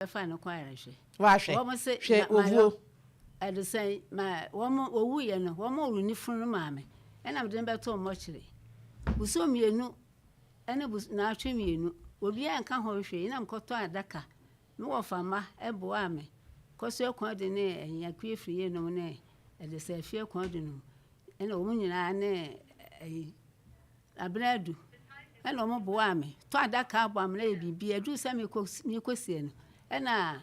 Bɛfa no kɔ ayarehwɛ. Wahwɛ. Wɔn se Hwɛ na mayɔ owuo. ɛde sɛn ma wɔn wɔwuiɛ no wɔn wuru ne funu no maa me ɛna mede no bɛtoo mmɔkyere bosom mmienu ɛne bos naawɔtwe mmienu obiara nka ho hwee na mekɔtɔ adaka me wɔfa mma ɛboaa me kɔso ɛkwan de ne ɛyi akue firi yeinom ne ɛde sɛ afie kwan de nom ɛna wɔn nyinaa ne ɛyi Abena adu ɛna wɔn boaa me tɔ adaka abɔ amena yɛ biribi aduru sɛ mekɔ mekɔsie no ɛna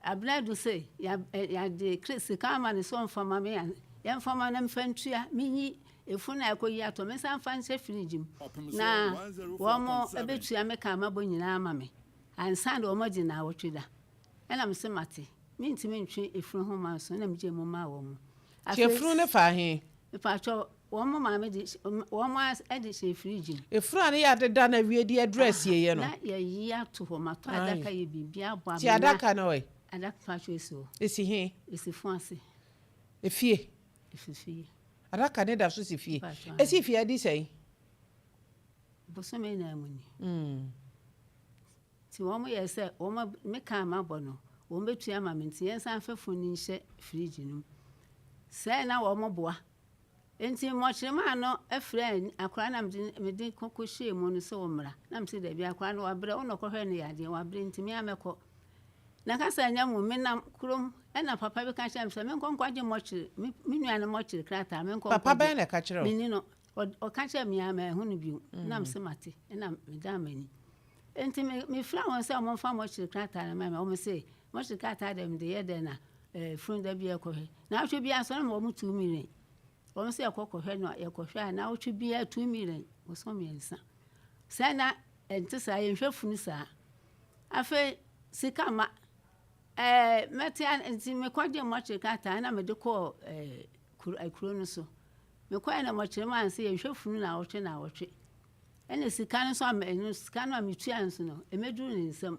Abena adu sɛ yɛade sika ama no sɛ ɔmfa ma me yɛmfa ma na mfa ntua menyi efunu a ɛkɔyi atɔ me nsa mfa nhyɛ fridge mu na wɔn ɛbɛtua me ka mabɔ nyinaa ama me ansa na wɔn agye naawɔtwe da ɛna me sɛ mate mentumi ntwe efunu ho ma nso na megye mu maa wɔn. Afei efunu no faa he? Mepakyɛw, wɔn maame de wɔn ara de hyɛɛ fridge mu. Efunu a ne yɛ adeda na awie de aduru asieeɛ no. Na yɛayi ato hɔ, matɔ adaka yɛ biribi abɔ amena. Ti adaka no ɛ? Adaka pakyɛw esi hɔ. Esi he? Esi fon ase. Efie? Esi fie. Adaka no da so si fie? Esi fie adi sɛn? Bosome nan mu ni. Nti wɔn yɛɛ sɛ wɔn me ka a mabɔ no wɔn bɛtua ama me nti yɛnsan mfa funu no nhyɛ fridge no mu. Sɛɛ na wɔn boa. Nti mmɔkyerema no frɛɛ akwadaa no a mede mede kɔ kɔhyɛɛ mu no sɛ ɔmmra. Na mese dabi akwadaa no wabrɛ wo na ɔkɔhwɛɛ no yadeɛ wabrɛ nti me ara mɛkɔ. Na ka sɛ ɛnyɛ mo menam kurom ɛna papa bi ka kyerɛɛ me sɛ menkɔ nkɔgye mmɔkyere me me nua no mmɔkyere krataa menkɔ Papa nkɔgye. bɛn na ɛka kyerɛɛ wo? Menni no. Ɔka kyerɛɛ me ara manhu no bio. Na mese mate ɛna medan m'ani. Enti me mefrɛɛ wɔn sɛ wɔmfa mɔkyere krataa no mma me. Wɔse, mɔkyere krataa deɛ mede yɛ dɛn na eh, funu da bi ɛkɔhwɛ. Naawɔtwe biara nso na ma wɔn 2 million. Wɔn sɛ yɛkɔ kɔhwɛ no a, yɛkɔhwɛ a naawɔtwe biara 2 million, bosome 3. Sɛ na ɛnte saa, yɛnhwɛ funu saa. Afei sika ma ɛɛ mɛte nti mekɔgye mɔkyere krataa na mede kɔɔ ɛɛ kuro kuro no so. Mekɔɛ na mɔkyere maa sɛ yɛnhwɛ funu naawɔtwe naawɔtwe. Ɛna sika no nso a ɛno sika no a metua nso no, ɛmɛduru ne nsam.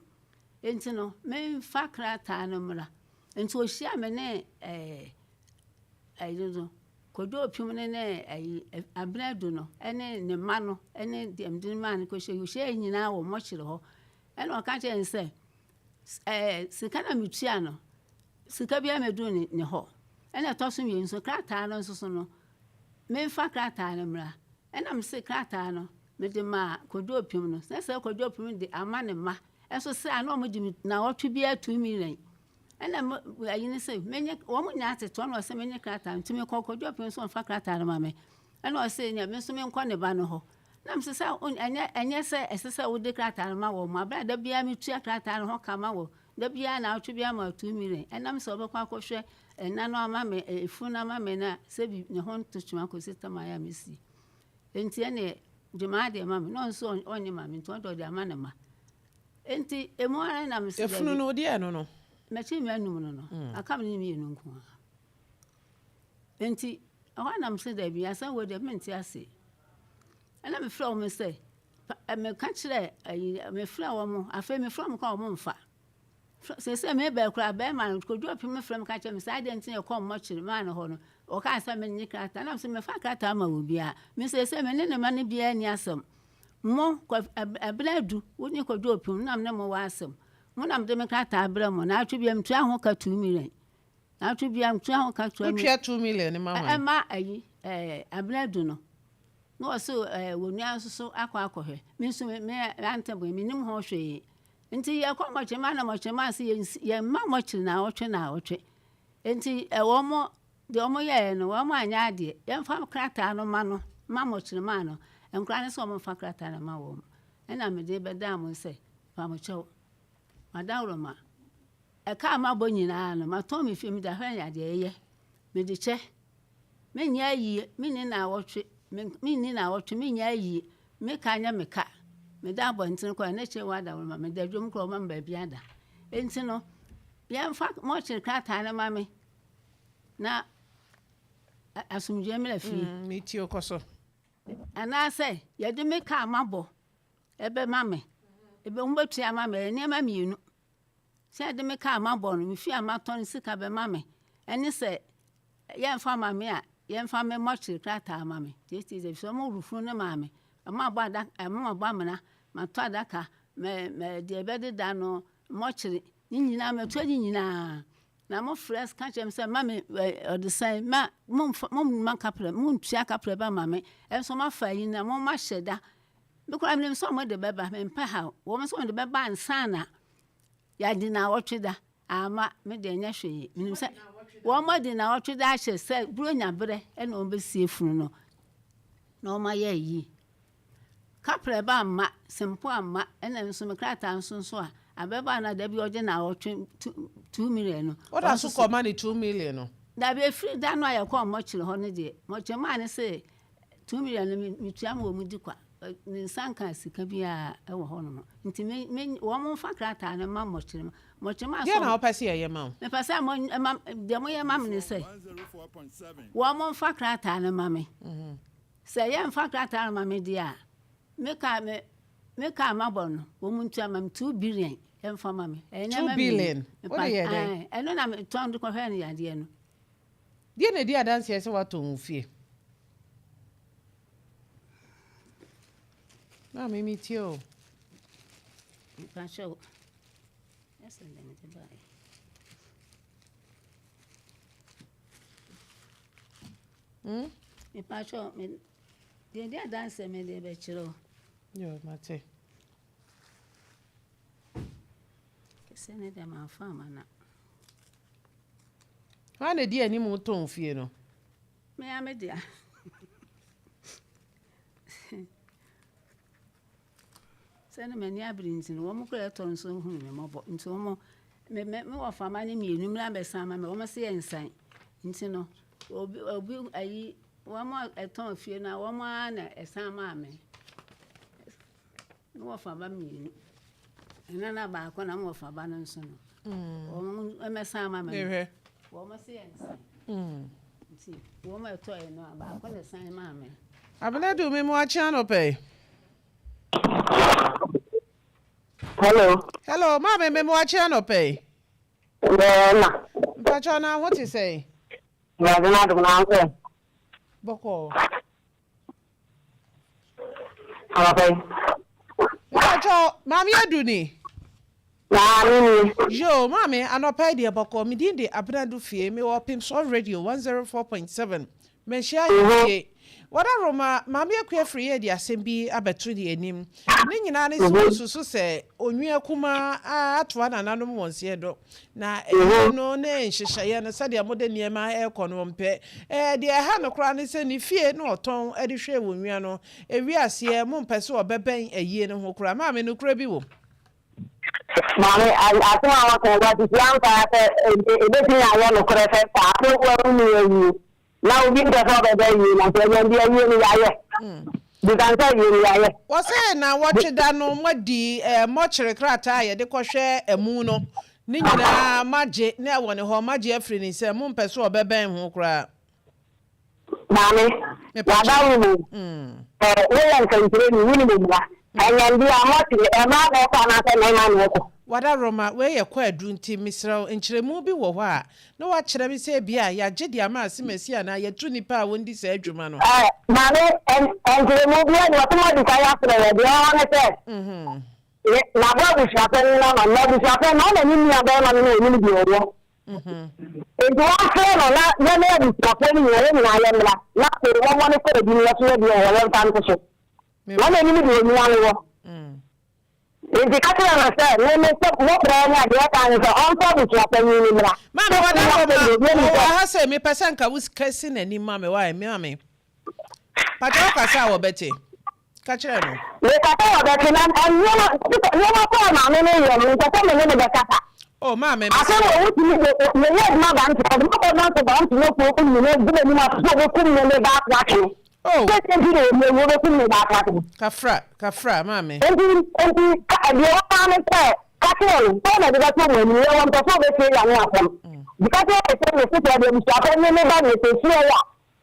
Enti no, memfa krataa no mmra. Nti ɔhyia me ne ɛɛ ɛyi no, Kojo Opim no ne ɛyi Abena Adu no ɛne ne mma no ɛne deɛ mede no maa no kɔhyia. Ɔhyia yɛn nyinaa wɔ mɔkyere hɔ. Ɛna ɔka kyerɛ no sɛ ɛɛ sika no a metua no, sika biara mmɛduru ne ne hɔ. Ɛna ɛtɔ so mmienu nso, krataa no nso so no, memfa krataa no mmra. Ɛna mese krataa no, mede maa Kojo Opim no. Sɛ sɛ Kojo Opim de ama ne mma, ɛnso sɛ a na wɔn gye me naawɔtwe biara 2 million. Ɛna mo ayi ne sɛ menye wɔn nyinaa tete hɔ na ɔsɛ menye krataa no nti mekɔ Kojo Opim nso ɔmfa krataa no ma me. Ɛna ɔsɛ nea me nso menkɔ ne ba no hɔ. Na mese sɛ ɛnyɛ sɛ ɛsɛ sɛ wode krataa no ma wɔn mo abere a da biara metua krataa no ho ka ma wɔ da biara naawɔtwe biara ma 2 million. Ɛnam sɛ ɔbɛkɔ akɔhwɛ ɛna no ama me efunu no ama me na sɛbi ne ho nto twema kɔsi tam ayɛ a mesie. Nti ɛneɛ gye m'adeɛ ma me na ɔno nso ɔnnye ma me nti ɔno deɛ ɔde ama ne mma. Nti emu ara na mese Efunu dabi. no wode yɛɛ no no? M'akyi mmienu no no, aka me ne mmienu nko ara. Nti ɛhɔ na mese dabi asɛm wei deɛ mente ase. Ɛna mefrɛ wɔn sɛ meka kyerɛ ayi mefrɛ wɔn afei mefrɛ wɔn kɔ a wɔn mfa. Sɛsɛ mebɛɛ koraa bɛrima no Kojo Opim frɛ me ka kyerɛ me sɛ adeɛ nti na yɛkɔ mmɔkyere maa no hɔ no ɔkaa sɛ menye krataa na mesɛ mefa krataa ma wɔ biara me sɛsɛ me ne ne ma no biara ni asɛm mo Abena Adu wo ne Kojo Opim nam ne mo wɔ asɛm mo na mede me krataa brɛ mo na atwe bia metua ho ka 2 million na atwe bia metua ho ka 2 million. Wotua 2 million ma hwan? Ɛma ayi ɛɛ Abena Adu no na ɔsɛ ɛɛ wɔ nua nso so akɔ akɔhwɛ me nso me me ante boe menim ho hwee nti yɛkɔ mɔkyere ma na mɔkyere ma sɛ yɛn yɛn mma mɔkyere naawɔtwe naawɔtwe nti ɛwɔ mo deɛ wɔn yɛɛ no wɔn anyɛ adeɛ yɛmfa krataa no ma no ma mɔkyere ma no nkora no sɛ wɔn mfa krataa no ma wɔn ɛna mede bɛdaa mo sɛ pamokyɛw madaworo ɛka a mabɔ nyinaa no matɔn me fie mede ahwɛ yɛ adeɛ ɛyɛ mede kyɛ menyɛ ayie menni naawɔtwe menni naawɔtwe menyɛ ayie meka nyɛ meka meda abɔntene kɔ ne kyerɛ wɔ adaworo ma meda dwom korɔ ɔma me baabi ada nti no yɛmfa mɔkyere krataa no ma me na asomdwoe mmra fie. Metie kɔ so. Anaasɛ yɛde me kaa mabɔ ɛbɛma me ebe ho bɛtua ama me ɛyɛ nneɛma mmienu sɛ yɛde me kaa mabɔ no me fie a matɔ no sika bɛma me ɛne sɛ yɛmfa ma me a yɛmfa me mɔkyere krataa ma me tietie sɛ sɛ ɔmo wuru funu ne maa me ɔmo abɔ adaka ɔmo abɔ amena matɔ adaka mɛ mɛ deɛ ɛbɛdeda no mɔkyere. Ne nyinaa matua ne nyinaa. Na mofrɛ ka kyerɛ me sɛ mma me ɔdesan mma momfa momma kaprɛ montua kaprɛ ba ma me. Ɛnso moafa ayi na momahyɛ da. Me koraa menim sɛ wɔde bɛba mempɛ haw. Wɔn nso wɔde bɛba ansa na yɛadi naawɔtwe da. Amma me deɛ nyɛ hwee. Menim sɛ wɔadi naawɔtwe da ahyɛ sɛ Buronya berɛ na wɔbɛsie funu no na wɔayɛ ayi. Kaprɛ ba amma, Sempo amma, ɛna nso me krataa nso nso a, abɛba na da bi ɔgye naawɔtwe 2 million no. Woda so kɔ ma ne 2 million no? Dabi, efiri da no a yɛkɔɔ mɔkyere hɔ no deɛ, mɔkyere maa ne se 2 million no metua ma wɔn di kwa. Ne nsa nka sika biara wɔ hɔ nom. Nti me me wɔn mfa krataa no ma mɔkyere ma. Mɔkyere maa Deɛ na wopɛ sɛ yɛyɛ ma wo? Mepɛ sɛ mo ma deɛ moyɛ ma me ne sɛ wɔn mfa krataa no ma me. Sɛ yɛmfa krataa no ma me deɛ a, me kaa me me kaa mabɔ no wɔn ntua ma me 2 billion yɛmfa ma me. Ɛyɛ 2 nneɛma mmienu. billion? Wode yɛ dɛn? Ɛno na metɔn de kɔhwɛ no yadeɛ no. Deɛ na ɛdi adanseɛ sɛ woatɔn wo fie? Maame, metie o. Mepakyɛw. Ɛsɛ deɛ mede baeɛ. Mepakyɛw, me deɛ ɛdi adanseɛ mede bɛkyerɛ wo. Yo, mate. Kɛseɛ ne deɛ mamfa amma na. Hwan na ɛdi anim wotɔn fie no? Me ara me dea. Sɛ ne m'ani abere nti no, wɔn koraa ɛtɔ nso hunu me mmɔbɔ. Nti wɔn, me me me wɔ fama ne mmienu mmra bɛsan ma me, wɔn se yɛ nsan. Nti no, obi obi ayi wɔn a ɛtɔn fie no a wɔn ara na ɛsan maa me. Me wɔ fama mmienu. Ɛna na baako na me wɔ fama no nso no. Wɔn mmɛsan ma me. Mehwɛ. Wɔn se yɛ nsan. Nti wɔn a ɛtɔɛ no a baako na ɛsan maa me. Abenadu, me mu akye anɔpɛ yi. Hello. Hello, maame, me mu akye anɔpɛ yi. Bɛɛma. Mpakyɛw, na ho te sɛn? Awurade n'adom na nso. Bɔkɔɔ. Anɔpɛ yi. Mpakyɛw, maame Adu ni? Maame ni. Yo, maame, anɔpa yi deɛ bɔkɔɔ. Me din de Abenadu Fie. Mewɔ Pimsɔ Radio 104.7. Manhyia ahemfie. Wɔda Roma, maame Akua firi yɛ de asɛm bi abɛto ne anim. Ne nyinaa ne sɛ wɔsusu sɛ onwia kumaa atoa nananom wɔn seɛ do. Na ɛyie no ne nhyehyɛeɛ no sɛdeɛ mode nneɛma ɛrekɔ no ɔmpɛ. Deɛ ɛha no koraa ne sɛ ne fie na ɔtɔn de hwɛ wɔn nwia no. Ewi aseɛ mompɛ sɛ ɔbɛbɛn ayie no ho koraa. Maame, nokorɛ bi wɔ mu? Maame, asɛm a wɔka yi, wɔate si ampa sɛ ebetumi ayɛ nokorɛ sɛ saa sɛ wawu ne awie na obi mpɛ sɛ ɔbɛba awie na sɛ ɛnyɛ de awie no yɛayɛ. Bisan sɛ awie no yɛayɛ. Wɔsɛ na wɔtwe da no moadi mɔkyere krataa a yɛde kɔhwɛ amu no ne nyinaa moagye na ɛwɔ ne hɔ moagye afiri ne nsam mompɛ sɛ ɔbɛbɛn ho koraa. Maame, wada wo mu. Woyɛ nsɛnkyerɛni, wonim mmara. Ɛnyɛ de a mɔkyere, mmaa na ɛkɔ anaasɛ mmarima na ɛkɔ? Wada Roma, wei yɛ kwaadu nti mesrɛ wo nkyerɛmu bi wɔ hɔ a na woakyerɛ me sɛ ebia yɛagye de ama asemasi anaa yɛatu nnipa a wɔndi saa adwuma no. Maame, nkyerɛmu biara nni hɔ. Sɛ moadi kan afrɛ yɛ, deɛ ɛwɔ hɔ ne sɛ, mabɔ abusuapanin no ama no, na abusuapanin no, ɔna ne nua barima no na ɔnim deɛ ɔwɔ. Enti wɔmfrɛ no na yɛne abusuafoɔ no nyinaa, yɛn nyinaa yɛmmra, na afei wɔmmɔ no kwaadu no yɛso yɛ deɛ ɔwɔ yɛmfa nto so. Na ɔna nim deɛ onua no wɔ. Enti ka kyerɛ no sɛ, me me sɛ mofrɛ no a, deɛ ɛka ne sɛ ɔmfa abusuapanin no mmra. Maame, wɔda hɔ ma ɔwɔ ha sɛ mepɛ sɛ nka wo sika si n'anim ma me wae maame. Pakyɛ wo kasa a wɔbɛte. Ka kyerɛ no. Mekasa a wɔbɛte na nneɛma nneɛma kɔ a maame no yɛ no mepɛ sɛ me ne no bɛkasa. Oh maame Afei mesrɛ wɔ wotumi de meyɛ adwuma bante ɔde makɔ nante bante no kuo nyina gu m'anim ase sɛ ɔbɛkum me ne baako atwene. Oh. Sɛ nti na ɔdi awu ɔbɛkum me baako atwene. Kafra kafra maame. Enti enti ka deɛ wɔka ne sɛ ka kyerɛ no sɛ na ɛde bɛto mo anim yɛwɔ mpɛ sɛ ɔbɛtie yɛn ano asɛm. Ka kyerɛ no sɛ mese sɛ ɔde abusuapɛn ne me ba deɛ sɛsie a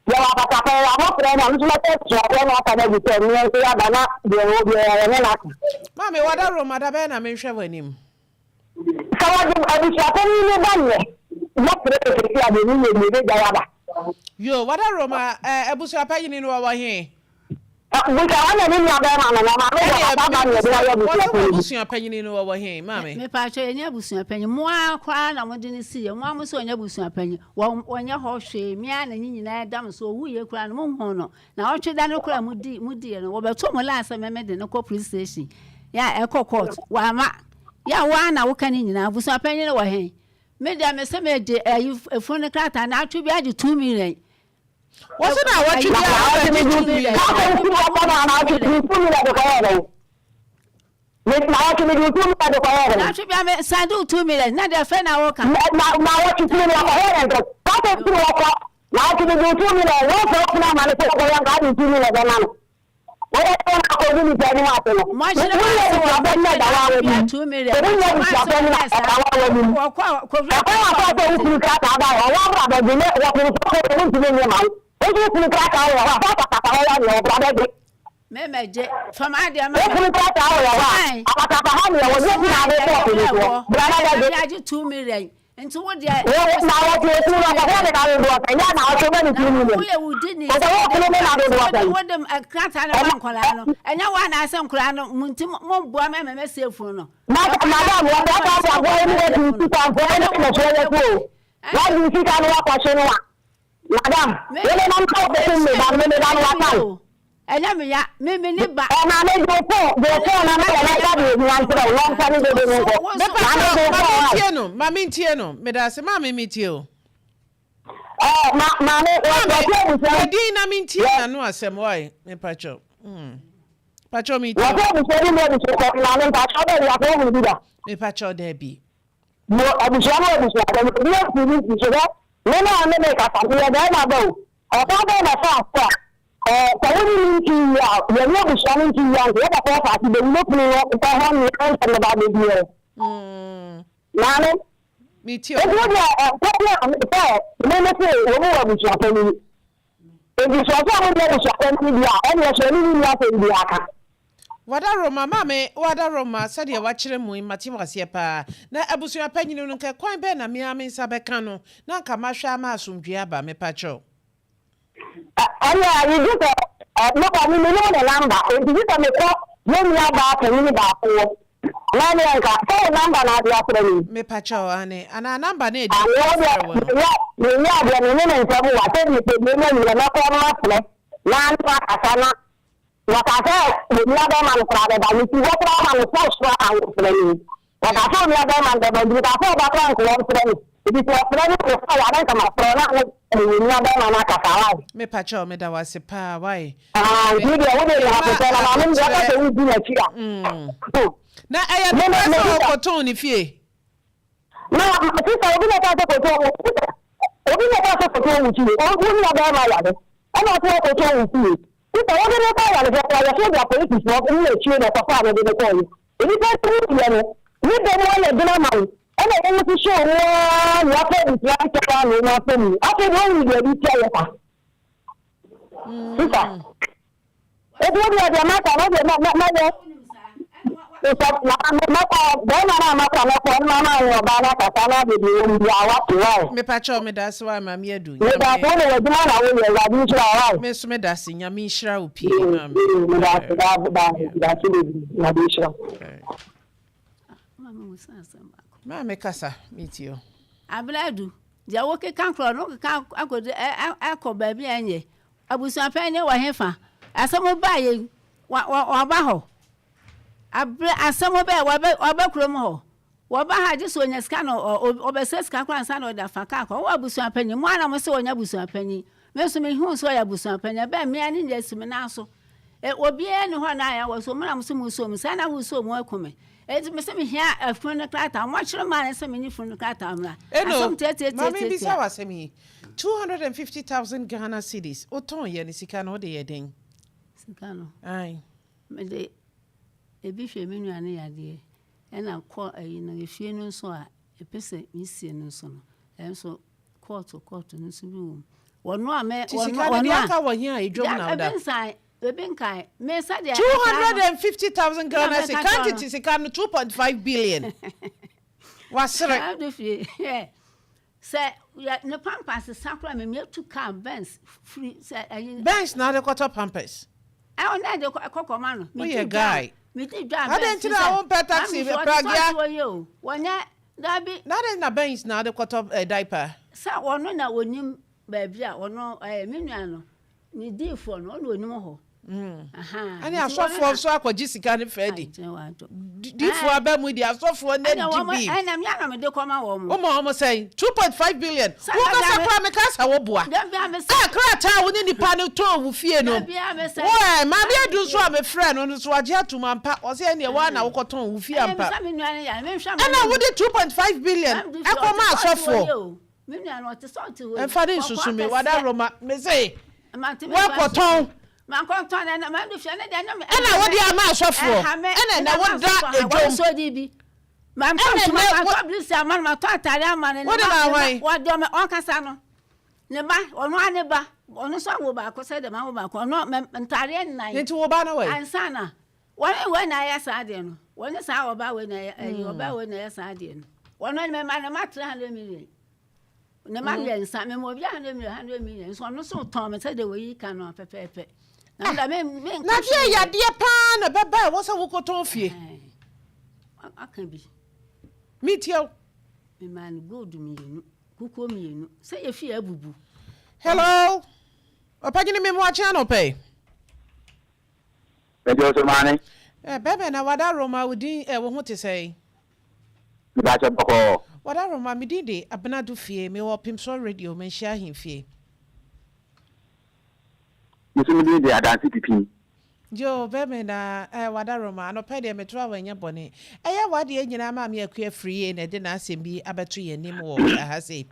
yɛwɔ apatapɛn yɛ abɔfra no a nso mɛsɛ suafoɔ no aka no agu sɛ mmeɛ nso yɛaba na deɛ ɛwɔ biara yɛne no aka. Maame wada Roma da bɛn na menhwɛ w'anim. Sɛ wɔde abusuapanyin no ba nnɛ, mɛpere no seesei a deɛ meyɛ nie, mɛgyae aba. Yoo, wada Roma, eh, abusuapanyin no ɔwɔ he? Bisa ɔne ne nua bɛrima no na maame deɛ Ɛneɛ papa ba ne mebisa ɛde ayɛ wɔse abusua panyin. w'abusua panyini no wɔwɔ he maame? Mepaakyɛw yɛnyɛ abusua panyin mo ara koraa na mode no siiɛ mo ara mo sɛ ɔnyɛ abusua panyin wɔ ɔnyɛ hɔ hwee me ara na ne nyinaa da mo so ɔwuiɛ koraa no monhuu no naawɔtwe da no koraa modi modiiɛ no wɔbɛto mo laa sɛ me mede no kɔ police station yɛ a ɛkɔ court wamma yɛ a wo ara na woka ne nyinaa abusua panyin no wɔ he me deɛ me se mede ayi efunu no krataa naawɔtwe biara gye 2 million. Wɔse naawɔtwe biara wobɛgye 2 million. Kaasɛ nti wɔkɔ no anaa 2 million de kɔyɛɛ dɛn? Naawɔtwe mede wo 2 million de kɔyɛɛ dɛn? Naawɔtwe bia me san de wo 2 million na deɛ fɛ na woka. Na naawɔtwe 2 million kɔyɛɛ dɛn sɛ kaasɛ nti wɔkɔ naawɔtwe mede wo 2 million wɔmfa wo kunu ama no sɛ ɔkɔyɛ nka wode 2 million bɛma no. Wobɛyɛ na akɔgu nipa anim ase no. Mɔkyerɛ Wonyɛ maa sɛ abusuapɛn na ɛda wɔbɛkyerɛ wo naawɔtwe bia anim. 2 million Sɛ wonyɛ mɔkyerɛ maa sɛ abusuapɛn na wɔyɛɛ ɛda saa wo anim. wɔkɔ kɔfiri Ɛkwan a akɔkɔ sɛ wo kunu krataa baeɛ ɔwɔ abra bɛgye ne wɔpemfoɔ kɔ wɔn ntumi nye ma wo. Wo nso wo kunu krataa wɔ hɔ a sɛ apatapa hɔ yɛ neɛ ɔbra bɛgye. Me mɛgye fa m'adeɛ ma Wo me. kunu krataa wɔ hɔ a Fine. apatapa ha neɛ wɔgye Mesoma ti na ade adeɛ kɔ de brɛ ɔpemfoɔ wɔ bra na ɛna bɛgye. me agye 2 million nti wo deɛ Wo wo na sɛ wɔte wogye okunu two no ɔkɔhwɛ million ne na dodoɔ sɛn yɛ na ɔtwe ma ne na 2 million. woyɛ wo di ni Ɔsɛ sɛ wo wode kunu ne na sɛ dodoɔ wode sɛn. wode krataa no ma Ɛna nkwadaa no ɛnyɛ wo anaasɛ nkwadaa no mo nti mo mboa me ama mɛsie funu no Ma ɛkwan madam a wɔsɛ mo ɔka sɛ aboa wobɛtumi yi ne asie watu funu sika mpo ɛne ɛne wo na so yɛ so o. ɛne Wagye sika no wakɔhye no a madam me wode nam sɛ wobɛkum me ba no me me ba no ɛnyɛ me waka ya wo. o ɛnyɛ me ya me me ni ba Ɛ maame gye wo phone gye wo phone na meyɛ na nka deɛ ohia nkyerɛ wo na ɔmfa ne dede no nkɔ. wo nso Maame Mepakyɛw gye wo ma phone wae. mentie no ma mentie no medase maame metie o. Ɛ ma maame wɔ Maame wɔte abusua yɛ din na mentie yɛ n'ano asɛm wae mepakyɛw mm pakyɛw metie wɔte o. abusua bi mu abusua kɔ maame mpakyɛw baabi akɔ wohunu bi da. Mepakyɛw daabi. Mo abusua no abusua dɛm obi afiri ne nti so hwɛ me ne ɔne me kasa meyɛ bɛrima ba o ɔkwan bɛn na ɛfa so a ɛɛ sɛ wo ne ne nti yie a yɛne abusua no nti yie a nka yɛbɛkɔ asase bɛyi ne kunu no ɛhɔ ne nsɛm no ba abɛdi ɛ maame Metie nti o. wo deɛ ɛpɛ a sɛ me ne se wɔ mu wɔ abusua panyin nti sɛ ɔsɛ ɔmo nyɛ abusua panyin bi a ɛneɛ sɛ ɔne ne nni asɛm bi aka. Wadaroma, maame Wadaroma, sɛdeɛ wakyerɛ mu yi, mate wo aseɛ paa. Na abusua panyini no, nka kwan bɛn na me ara me nsa bɛka no, na anka mahwɛ ama asomdwoeɛ aba, mepakyɛw? Ɛnna ayi gye sɛ mekɔ me menim ne number nti gye sɛ mekɔ yɛn nua baa panyin baako hɔ na ɛneɛ nka sɛ wo number na ade afrɛ me yi. Mepakyɛw, aane, anaa number no a ɛdi Aane wo deɛ afrɛ wo no. menyɛ menyɛ adeɛ me ne ne nsɛm wa sɛ mepɛ deɛ nya nyina mɛkɔ no mafrɛ na ne wakasa na wɔka sɛ onua bɛrima no koraa bɛba mesi hɔ koraa ma no sɛ soro a wɔfrɛ me yi wɔka sɛ onua bɛrima no bɛba nti meka sɛ ɔba koraa nka wɔmfrɛ me nti sɛ ɔfrɛ me a mefrɛ wɔ a na nka mafrɛ na ne onua bɛrima no akasa wae. Mepakyɛw, meda wo ase paa, wae. Ah, nti deɛ wode yɛ Mema apotɛ na maame no deɛ ɔka sɛ aboterɛ. wodi n'akyi a. Na ɛyɛ Me me nokorɛ me sɛ sista. ɔkɔtɔn ne fie? Na sista obi na ɛka sɛ kɔtɔn wo sista obi na ɛka sɛ kɔtɔn wo fie wo nua bɛrima yare ɛna ɔsɛ ɔkɔtɔn wo fie sista wode ne kɔ ayarehwɛ koraa yɛsɛ de apolisifoɔ ne akyire na ɛkɔfaa no de ne kɔɔyɛ nnipa no wuiɛ no ne dɔ mu ayɛ den ama wo ɛna wɔn nso hyɛ mu ara na wɔapɛ abusua nkyɛn ara na wɔn asɛ mu afei deɛ wɔn deɛ de tia yɛ kwa sista Eti wo deɛ deɛ maka no deɛ mɛyɛ sɛ na mɛkɔ bɛrima no a maka mɛkɔ no ma ma ne ɔbaa no akasa na ade deɛ wɔn biara wate wae. Mepakyɛw medase wae maame Adu. Medase wo de w'adwuma na woyɛ Awurade nhyira wo wae. Me nso medase Nyame nhyira wo pii maame. Medase medase bebree Awurade nhyira wo. Maame kasa metie o. Abena Adu deɛ wokeka korɔ no wokeka akɔdu akɔ baabi a ɛnyɛ Abusuapanyin wɔ hefa? Asɛm baeɛ yi, waba hɔ? Aberɛ asɛm bɛɛ waba waba kurom hɔ? Wɔba ha gye sɛ ɔnya sika na ɔbɛsɛ sika koraa ansa na ɔde afa kaa kɔ. Wowɔ abusuapanyin, mo ara na mo se ɔnyɛ abusuapanyin. Me nso mehuu sɛ ɔyɛ abusuapanyin, ɛbɛn me ara ne deɛ si me nan so. E, obiara nni hɔ na ayɛ wɔ so, mo na mo se mo so mu, saa na mo so mu aku me. Enti me se mehia afunu no krataa, moakyerɛ maa ne sɛ menye funu no krataa mmra. Eno, Asɛm ma membisa tiatiatiatia. wo asɛm yi, 250,000 Ghana cedis, wotɔn yɛ no sika no wode yɛ dɛn? Sika no, Ae. mede ebi hwɛ me nua no yadeɛ, ɛna kɔ ayi no, efie no nso a ɛpɛ sɛ mesie no nso no, ɛnso kɔɔto kɔɔto no nso bi wɔ mu. Wɔno a me, Nti wɔno, sika no wɔno deɛ a, aka wɔ he a edwom na ebi woda? nsan, ebi nkae, me sɛdeɛ ɛkaa no, 250,000 na Ghana mɛka cedis, kyerɛ kan no. tete sika no 2.5 billion. Wasere. Ado fie, sɛ yɛ ne pampers sa koraa me metu car Benz firi sɛ ɛyi. Benz na ade kɔtɔ pampers. Ɛ ɔno ɛde kɔ kɔma no. Woyɛ guy. Medi dwa Adɛn nti na wompɛ taxi pragea? Wɔnyɛ dabi. Na adɛn na Benz na wode kɔtɔ eh, diaper? Sɛ ɔno na onim baabi a ɔno ɛɛ me nua no ne diifoɔ no ɔno onim hɔ. Ɛne asɔfoɔ nso akɔgye sika no fɛ di. Diifoɔ aba mu di asɔfoɔ no adi bi. Ɛna mi ana mede kɔma wɔn. Woma wɔn sɛn? 2.5 billion. Wokasa koraa meka sɛ woboa. A krataa a wo ne nipa no tɔn wo fie no. Wo ɛ maame adu nso a mefrɛ no no so wagye atum ampa. Ɔsɛ ɛneɛ woa na wokɔtɔn wo fie ampa. Ɛna wode 2.5 billion ɛkɔma asɔfoɔ. Ɛmfa ne nsusu me wada Roma mese woakɔtɔn ɛna wode ama asɔfoɔ ɛna ɛnɛ woda edwom ɛna ɛnɛ wode ma hwan. Ne ba ɔno ara ne ba ɔno nso awo baako sɛ dɛm awo baako ɔno ntaadeɛ nnan. Nti wo ba no wɔ yi. Ansa na wɔne wei na ayɛ saa adeɛ no wɔne saa ɔbaa wei na ɛyɛ ɛyi ɔbaa wei na ɛyɛ saa adeɛ no wɔn mɛma ne ma 300 million. Ne mma mmiɛnsa, mema obiara 100 million, 100 million, nso ɔno nso tɔn me sɛdeɛ wɔyi ka no pɛpɛɛpɛ. Na meda me me Na deɛ yadeɛ paa na ɛbɛba a ɛwɔ sɛ wokɔtɔn fie. Aka bi. Metie wo. Memaa no gold mmienu, kukuo mmienu, sɛ yɛ fie abubu. Hello, ɔpagyini me mmoakye anɔpa yi. Mede wo so maame. Eh, bɛbɛ na wada Roma wo din eh, wo ho te sɛn? Mepakyɛ bɔkɔɔ. Wada Roma, me din de Abena Dufie, me wɔ Pimsoɔ Radio, Manhyia Ahemfie. Me nso me din de Adanse Pipim. Yoo, bɛmɛ na eh, wada Roma, anɔpa yi deɛ meto a wanyɛ bɔne. Ɛyɛ w'adeɛ nyinaa Maame Akua Afriyie na ɛde n'asɛm bi abɛto yɛn anim wɔ ha sei.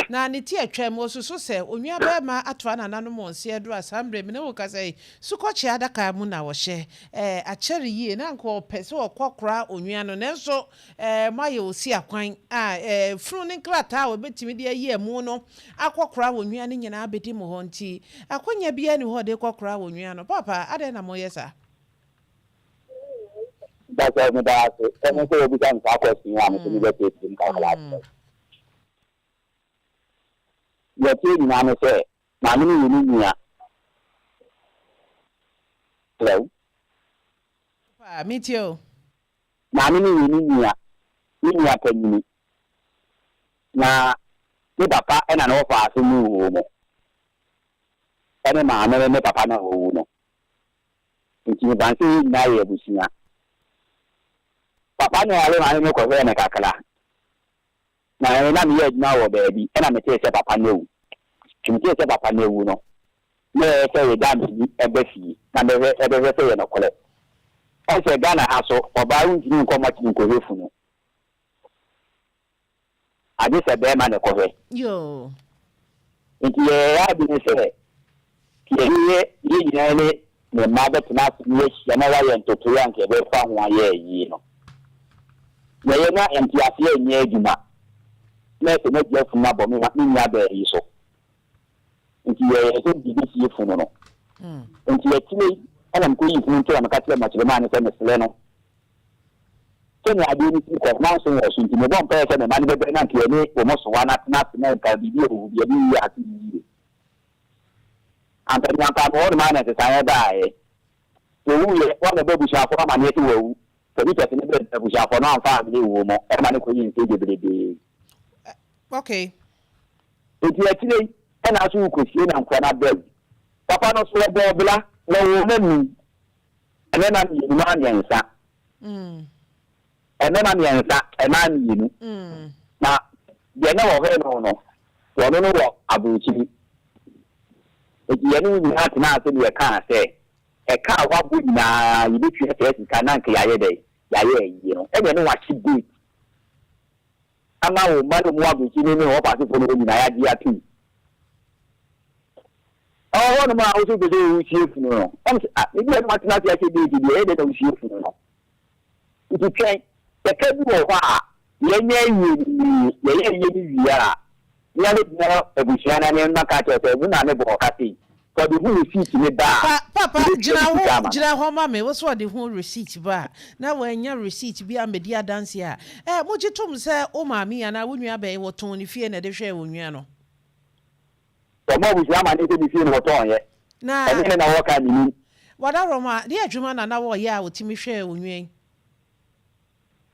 Na ne ti atwam, ɔsusu sɛ onua barima atoa nananom wɔn nseɛ aduru a saa mmerɛ yi me ne wo kasa yi, sukɔkyea adaka mu na wɔhyɛ. Eh, akyɛre yie, na anka ɔpɛ sɛ ɔkɔkora onua no, nanso eh, moayɛ osiakwan a eh, funu ne nkrataa a wɔbɛtumi de ayi amu no akɔkora onua no nyinaa abɛdi mo hɔ nti, akwanya biara nni hɔ a ɔde rekɔkora onua no. Paapa, adɛn na moyɛ saa? Mpakyɛw meda ase ɛne sɛ wobisa me saa question yi a me nso mebɛkyerɛkyerɛ mu kakra akyerɛ wo. Deɛ ɛteɛ nyinaa ne sɛ maame no yɛ ne nua. Hello. Paa, metie o. Maame no yɛ ne nua, ne nua panyini. Na ne papa na ne wɔfa ase ne wuo mu. Ɛne maame no ne papa no a wɔwu no. Nti mefa no sɛ yɛn nyinaa yɛ abusua. Papa no yare maame no kɔhwɛɛ no kakra. Na ɛno na meyɛ adwuma wɔ baabi, ɛna metee sɛ papa no awu. Nti metee sɛ papa no awu no, na ɛyɛ sɛ yɛgyaa m'ani ba fie na mɛhwɛ ɛbɛhwɛ sɛ ɛyɛ nokorɛ. Ɛne sɛ Ghana ha so, ɔbaa wontumi nkɔ mɔkyere nkɔhwɛ funu. Agye sɛ bɛɛma na ɛkɔhwɛ. Yoo. Nti yɛyɛ yɛn adwene sɛ yɛne yɛ yɛn nyinaa ne ne mma bɛtena ase na yɛahyia na yɛayɛ ntotoeɛ a anka yɛbɛfa ho ayɛ ayie no. Yɛyɛ na nteaseɛ nyɛ adwuma na ɛsɛ m'agya funu abɔ me me nuabaa yi so. Nti yɛyɛ sɛ mede bɛsie funu no. Nti akyire yi ɛna mekɔyii funu nti na meka kyerɛɛ mɔkyerɛmaa no sɛ mesrɛ no sɛnea adeɛ no si kɔ no, manso wɔ so nti mebɔ mpaeɛ sɛ me mma no bɛbrɛ na anka yɛne wɔn soa no atena ase na anka biribi a ɛwɔ hɔ biara yɛde yie ase yie. Ampa ni ampa mewɔ hɔnom ara na nsesaeɛ baeɛ. Wɔwuiɛ, wɔammɛbɔ abusuafoɔ no amaneɛ sɛ wɔawu. Pɛtipɛti no berɛ abusuafoɔ no amfa ammene wuo mu ɛma no kɔyii mfeɛ bebrebee. Okay. Enti akyire yi ɛna nso wokɔsie na nkora no aba awu. Papa no nso wɔbɔɔ bra, wɔwoo mma num. Mmarima mmienu, mmaa mmiɛnsa. Mmarima mmiɛnsa, mmaa mmienu. Na deɛ na wɔhwɛ no no, wɔne no wɔ aburokyiri. Enti yɛne wo nyinaa tenaa ase na yɛkaa sɛ, ɛka a woabɔ nyinaa, yɛbɛtua saa sika na anka yɛayɛ dɛn? Yɛayɛ ayie no. Ɛnna ɛne wɔahye date ama wo mma no a wɔwɔ aburokyiri no ne wɔn asefoɔ no hɔ nyinaa, yɛagye atom. Ɛwɔ hɔnom a wo nso wopɛ sɛ wosie funu no. Wɔn sɛ, ah, ebi a na watena ase ahyɛ date deɛ, ɛyɛ dɛn na wosie funu no? Nti twɛn, sɛ ka bi wɔ hɔ a, yɛnyɛ ayie no nwie. Yɛyɛ ayie no wie a, me ara mɛgyina abusua no anim maka akyerɛ wo sɛ, me maame bɔɔ ka sei. Sɛ ɔde ho receipt no ba a, Pa, papa, yɛbɛtua gyina ne sika hɔ, ama no. gyina hɔ ma me. Wo sɛ ɔde ho receipt ba a, na wannya receipt bi ammɛdi adanseɛ a, eh, mogye tom sɛ wo maame yi anaa wo nuabaa yi, wɔtɔn ne fie na ɛde hwɛɛ onua no? Wɔbɔɔ abusua amanneɛ sɛ ne fie na wɔtɔn yɛ. Na. Ɛne ne na wɔka mennim. Wadaroma, deɛ adwuma na na wɔyɛ a wɔtumi hwɛɛ onua yi?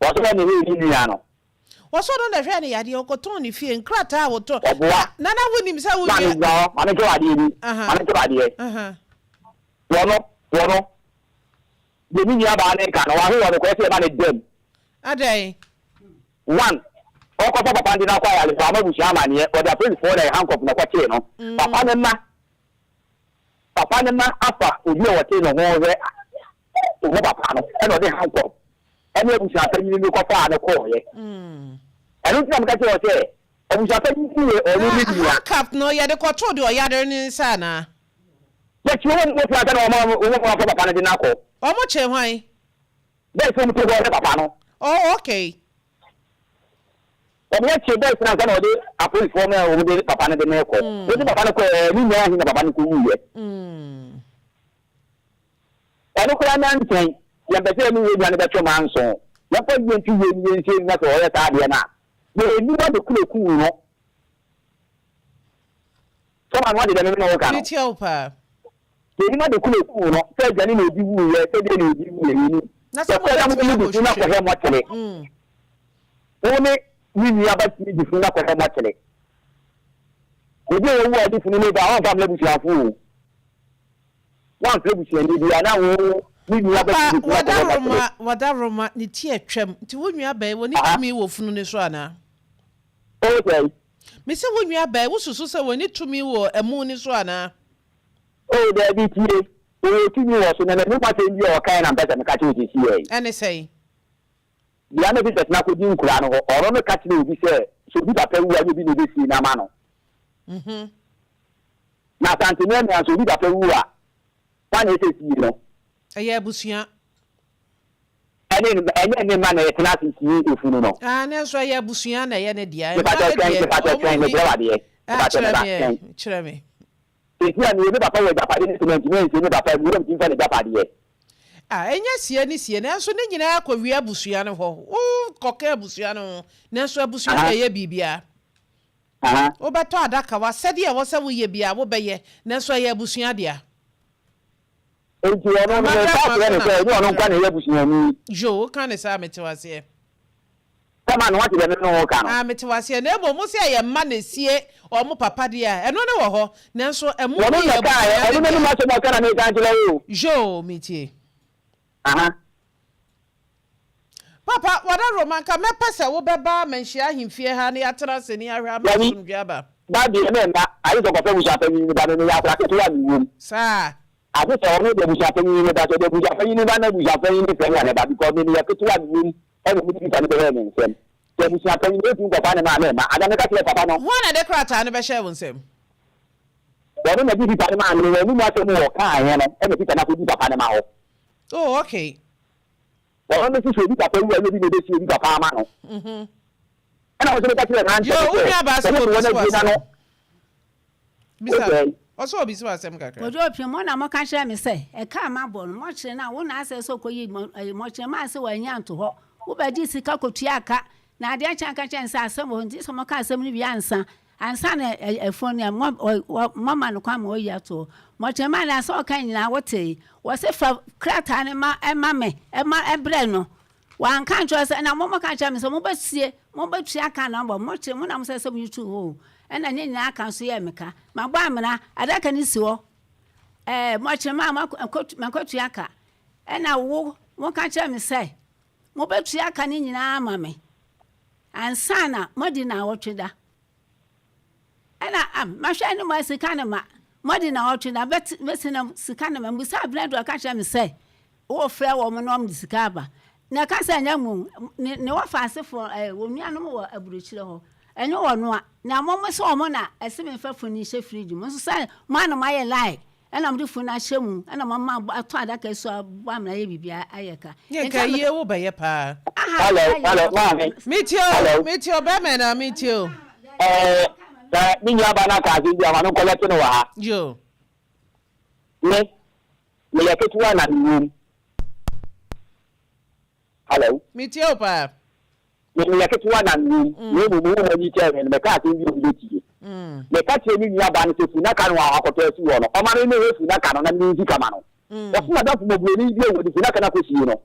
Wɔsɛ ɔno na ɛhwɛɛ ne nua no. Wɔsɛ ɔno na ɛhwɛɛ ne yadeɛ, ɔkɔtɔn ne fie, nkrataa a wɔtɔn. Ɔboa. Na na wonim sɛ wo nua. Maame gyina hɔ, maame nkyerɛ wo adeɛ bi, maame nkyerɛ wo adeɛ. Wɔno, wɔno, deɛ ne nua baa no reka no, waho wɔ nokorɛ sɛ ɛba ne dam. Adɛn? One, ɔkɔfa papa no de no akɔ ayaresa, wama abusua amaneɛ, ɔde apolisifoɔ na handcuff na ɛkɔkyee no. Papa no mma, papa no mma afa obi a ɔte ne ho hwɛ ho papa no, ɛna ɔde handcuff ɛne abusua panyin no kɔfaa no kɔɔeɛ. Ɛno nti na meka kyerɛ wɔ sɛ abusua panyin no yɛ ɔno ne nua. Handcuff no yɛde kɔtoo deɛ ɔyare no nsa anaa? Yɛkyi wɔn mu fi ansa na wɔn wɔn afa papa no de no akɔ. Wɔn kyee hwan? Bɛɛ sɛ wɔn te hɔ hwɛ papa no. Oh okay. Wɔn yɛ kye bɛɛ sɛ ansa na wɔde apolisifoɔ no a wɔn de papa no de no kɔ. Wɔde papa no kɔ ɛɛ ne nyinaa ahi na papa no kɔ wuiɛ. Ɛno koraa na nkyɛn yɛn pɛ sɛ yɛne yɛn nua no bɛtwe manso. Yɛmfa yie nto yie ne yɛnsie no na sɛ ɔyɛ saa adeɛ no a, yɛn aniwa de koro kuu no. Sɛ ma no ade deɛ me ne wo ka no. Metie wo paa. Yɛnim ade ko na ɛkuu no, sɛ aduane na ɔdi wuiɛ, sɛ deɛ na ɔdi wuiɛ, yɛnim. Na sɛ Yɛkɔɛ na mobɛtumi mode me di funu no akɔhwehwɛ akɔhwɛ mɔkyere. Wo ne me nua ba tumi di funu no akɔhwɛ mɔkyere. Obi a wawu a ɔde funu no ba a, ɔmfa mmrɛ abusuafo o. Woamfrɛ busuani biara na wo ne nua ba Papa, tumi di funu akɔhwɛ mɔkyere. Wadaroma, Wadaroma, ne ti atwam, nti wo nua bɛn, wɔne tumi wɔ funu no so anaa? Wo sɛn? Mese wo nua bɛn, wosusu sɛ wɔne tumi wɔ amu no so anaa? Oh, daabi, tie, ɔwɔ tumi wɔ so, na n'anom asɛm bi a ɔkae na mpɛ sɛ meka kyerɛ wo seesei yi. Ɛne sɛn? Deɛ ama Jesus no akɔdi nkoraa no hɔ, ɔno no ka kyerɛɛ obi sɛ, sɛ obi papa wu a, ɛnyɛ obi na ɛbɛsie no ama no. Na Asante Miamia nso, obi papa wu a, hwan na ɛsɛ sie no? Ɛyɛ abusua. Ɛne ɛnyɛ ne mma na ɛtena ase sie efunu no. Ah, nanso ɛyɛ abusua na ɛyɛ ne dea. Mma Mepakyɛw no twɛn, deɛ, mepakyɛw wɔn twɛn, nni. mebrɛ wo adeɛ. Ah, Mepakyɛw kyerɛ meba, me ɛ, twɛn. kyerɛ me. Seesei a mewɔ me papa wɔ agyapade no so mantumi ansie me papa, me wura ntumi mfa n'agyapadeɛ. Ah, ɛnyɛ sie ne sie, nanso ne nyinaa kɔwie abusua no hɔ. Wokɔka abusua no ho, nanso abusua na Aha, ɛyɛ biribiara. aha. Wobɛtɔ adaka, w'asɛdeɛ a ɛwɔ sɛ woyɛ biara wobɛyɛ, nanso ɛyɛ abusua dea. Enti ɔno no, Amammerɛ meka kwan kyerɛ so no na sɛ, ɛnyɛ ɔno meka nko kyerɛ ara na wo. ɛyɛ abusuani. Yoo, woka no saa a, mete wo aseɛ. Sɛ ma no wate deɛ me ne wo reka no. Ah, mete wo aseɛ. Na mmom mo se ɛyɛ mma na ɛsie wɔn papa deɛ a, ɛno ne wɔ hɔ. Nanso ɛmo Ɔno no na yɛ ɛkaeɛ, abusua ɔno no n'anim dea. asɛm a ɔka na meka akyerɛ wo o. Yoo, metie. Aha. Papa, Wadawuroma, anka mɛpɛ sɛ wobɛba Manhyia ahemfie ha na yɛatena ase na yɛahwɛ ama Dabi, asomdwoeɛ aba. ba deɛ memma, agye sɛ ɔkɔfa abusuapanyin no ba, me meyɛ akwadaa ketewa a mewɔ mu. Saa. Agye sɛ ɔno de abusuapanyin no ba, sɛ ɔde abusuapanyin no ba na abusuapanyin no frɛ me a mɛba because me meyɛ ketewa a mewɔ mu ɛna ɔmo de sika no bɛhyɛɛ me nsam. Sɛ abusuapanyin no ntumi nkɔfa no ma a memma. Ada meka kyerɛɛ papa no. Hwan na ɛde krataa no bɛhyɛɛ wo nsam? Ɔno na ɛde sika no maa me, w'anum asɛm a ɔkaaeɛ no ɛna sika no akɔdi papa no ma hɔ. Oh, okay. Ɔno no nso sɛ obi papa wu a ɛnyɛ obi na ɛbɛsie obi papa ama no. Ɛna wo nso meka kyerɛɛ mmeranteɛ Yo, no wo sɛ, nuabaa sɛ sɛ mote wɔn ɔbisa wo abie no ano. asɛm. Bisa, Wosɛe. ɔsɛ ɔbisa wo asɛm kakra. Kojo Opium, mo na moka kyerɛɛ me sɛ, ɛka a mabɔ no, mɔkyere no a, wo na asɛ sɛ ɔkɔyi mɔkyere maa sɛ wannya anto hɔ. Wobɛgye sika kɔtua ka, na adeɛ kye a ka kyerɛ no sɛ asɛm wɔ hɔ nti sɛ moka asɛm no wie ansa, ansa na ɛfon no, moama no kwan ma wayi ato hɔ. Mɔkyere maa no asɛm a ɔkae nyinaa wotee. Wɔse fa krataa no ma ɛma me, ɛma ɛbrɛ no. Wanka ankyerɛ wo sɛ, na mo moka kyerɛ me sɛ mobɛsie, mobɛtua ka na mobɔ, mokyere, mo na mosɛ sɛ moyi too hɔ o, ɛna ne nyinaa ka nso yɛɛ me ka. Mabɔ amena, adaka no si hɔ, ɛɛ, mokyere me a makɔtua ka, ɛna wo, moka kyerɛ me sɛ mobɛtua ka no nyinaa ama me ansa na moadi naawɔtwe da. Ɛna ah, mahwɛ no ma sika no ma, moadi naawɔtwe da, bɛsi na sika no ma, mebisaa Brɛdo ɔka kyerɛ me sɛ, Wofrɛ wɔn na wɔde sika aba. Na ɛka sɛ ɛnyɛ mo, ne ne wɔfa asefoɔ, ɛɛ, wɔn nuanom wɔ aburokyire hɔ. Ɛnyɛ wɔn a. Na mo mo sɛ wɔn na ɛse memfa funu nhyɛ fridge mu. Nso sɛ mo ara na moayɛ lie, ɛna mode funu no ahyɛ mu, ɛna moama atɔ adaka su abɔ amena ayɛ biribiara ayɛ ka. Nyɛ Nti nka a yie wo bɛyɛ paa. Aha, Hello, ayɛ hello, maame. Metie o, Hello. metie o, bɛrima na metie o. Ɛɛ, sɛ me nua ba no aka asɛm bi a, ma no nkɔlɛte no wɔ ha. Yo. Me, Meyɛ ketewa na mewɔ mu. Hello. Metie wo paa. Me meyɛ ketewa na mewɔ mu. Na mmom wo na yi kyɛɛ me no, meka asɛm bi a obi bɛtie. Meka kyerɛ me nua baa no sɛ funnaka no a wakɔtɔ asi hɔ no, ɔma me mmɛhwɛ funnaka no na me nsi kama no. Ɔse n'adamfo mmɔborɔni bi awu, ɔde funnaka no akɔsie no.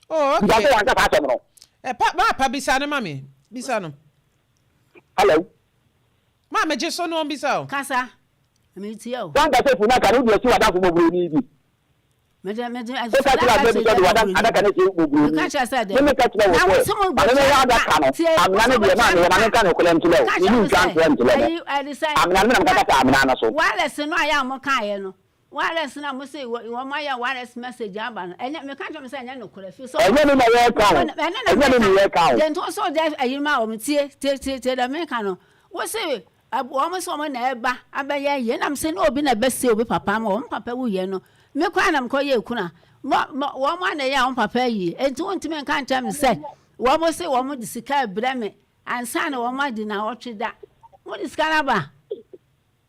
Oh, okay. Bisa sɛ wanka saa asɛm no. Eh, pa, maa pa bisa no ma me. Bisa no. Hello? Maa megye so no ɔmbisa o. Kasa, metie o. Wanka sɛ funnaka no wode asi w'adamfo mmɔborɔni bi. Mede mede Woka kyerɛ abena bi sɛ ɔde w'ada adaka no asie mmɔborɔni. Meka kyerɛ sɛ dɛ. Me meka kyerɛ wo Na wo sɛ, se mo ma me mɛyɛ adaka no. Tie, wo Amena se no mo deɛ, maa meyɛ, ma bɛtua menka nokorɛ nkyerɛ wo. Meka Menni kyerɛ mo ntwa sɛ, ntorɔ nkyerɛ mo. ayi, ɛde sɛn? Amena no, me na mekakata amena no so. Wireless no a yɛ a mo kaeɛ no, wireless no a mo se wɔn ayɛ wireless message aba no, ɛnyɛ, meka kyerɛ mo sɛ ɛnyɛ nokorɛ, firi sɛ Ɛnyɛ me na yɛreka o, ɛno na ɛnyɛ me na meka, yɛreka o. deɛ nti wo se wode ayi ma wɔn, tie, tie, tie, tie deɛ meka no, wo se wɔn se wɔn na ɛba abɛyɛ yei, na me se ne obi na ɛbɛsie obi papa ama wɔn papa wuiɛ no, me koraa na mekɔyɛɛ kuna, wɔn a na ɛyɛ wɔn papa ayie, enti wontumi nka nkyerɛ me sɛ wɔn se wɔn de sika rebrɛ me ansa na wɔn adi naawɔtwe da, mode sika no aba?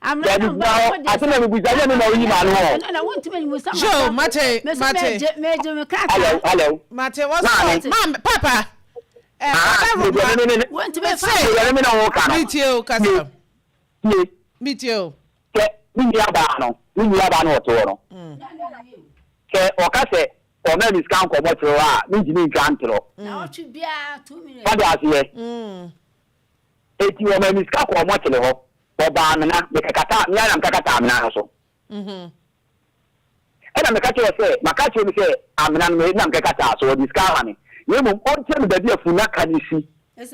Dabi gyina hɔ, asɛm a mebisa nyɛ me na woyi m'ano ɔ. Joe, mate, mate. Hello, hello. Mate, what's Maame. Maame, papa. Eh, Ah, ɔda deɛ Roma. me ne ne, Mese, deɛ me ne wo ka no. metie o, kasa. Tie, Metie o. sɛ me nua baa no, me nua baa no ɔte hɔ no, sɛ ɔka sɛ ɔma me sika nkɔmmɔ kyerɛ hɔ a, mentumi ntwa ntorɔ. Wade aseɛ? Enti wɔmaa me sika kɔɔ mɔkyere hɔ. Wɔbaa amena, mekɛkataa, me ara na mekɛkataa amena no so. Ɛnna meka kyerɛɛ sɛ, Maka akyerɛ no sɛ amena no, me na mekɛkataa so, ɔde sika ama me, na mmom ɔnkyerɛ me baabi a funnaka no si,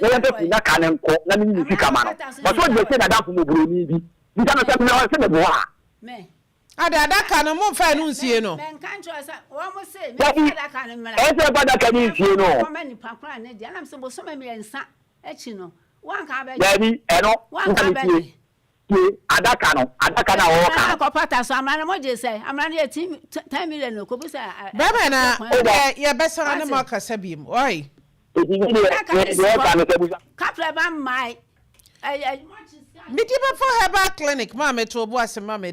na yɛmfa funnaka no nkɔ na menyi me sika ma no. Ɔse ɔde asie n'adamfo mmɔborɔni bi. Bisa no sɛ, Mmerɛ ɔse meboa a? Ada adaka no, momfa ɛno nsie no. Dabi, ɛyɛ sɛ yɛmfa adaka no nsie no. Dabi, ɛno, na metie. Tie, adaka no, adaka no a wɔka no. Bɛrima na deɛ yɛbɛsan ne mo akasa biem, ɔe. Eti ne deɛ, deɛ ɛka no sɛ busa. Medi bɛfo herbal clinic maa meto obo ase ma me.